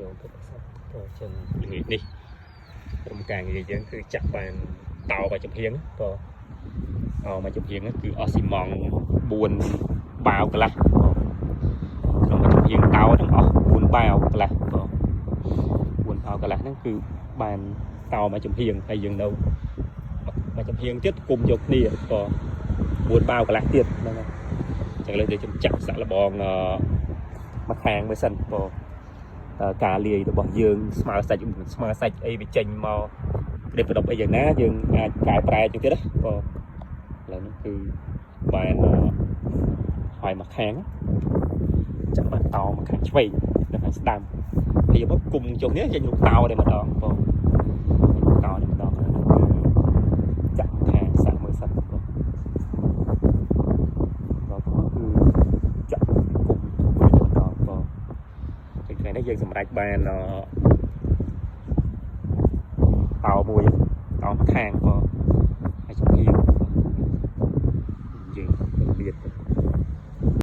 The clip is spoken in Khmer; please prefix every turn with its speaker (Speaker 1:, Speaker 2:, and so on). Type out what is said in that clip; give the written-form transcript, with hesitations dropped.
Speaker 1: យកទៅប្រសពក៏ចឹងល្ងាចនេះក្រុមការងារយើងគឺចាក់បានតោមួយចំហៀងក៏តោមួយចំហៀងហ្នឹងគឺអស់ស៊ីម៉ង់4បាវកន្លះក៏ក្នុងមួយចំហៀងតោទាំងអស់4បាវកន្លះក៏4បាវកន្លះហ្នឹងគឺបានតោមួយចំហៀងហើយយើងនៅមួយចំហៀងទៀតគុំយកគ្នាក៏4បាវកន្លះទៀតហ្នឹងហើយចឹងលើយើងខ្ញុំចាក់សាក់លបងអឺមួយខាងមួយសិនក៏ តើការលាយរបស់យើងស្មើសាច់ស្មើសាច់អីវាចេញមកក្រិបប្រដប់អីយ៉ាងណាយើងអាចកែប្រែចឹងទៀតណាក៏ឥឡូវនេះគឺបានហើយមកខាងចាក់បានតោមកខាងឆ្វេងនិងខាងស្ដាំហើយយកមកគុំជុំនេះចេញរូបតោតែម្ដងបងរូបតោតែម្ដងហ្នឹងគឺចាក់ខាងសាក់មើលសិនបងដល់គឺចាក់គុំមួយតែម្ដងបង ថ្ងៃនេះយើងសម្រេចបានអតោមួយតោមួយខាងក៏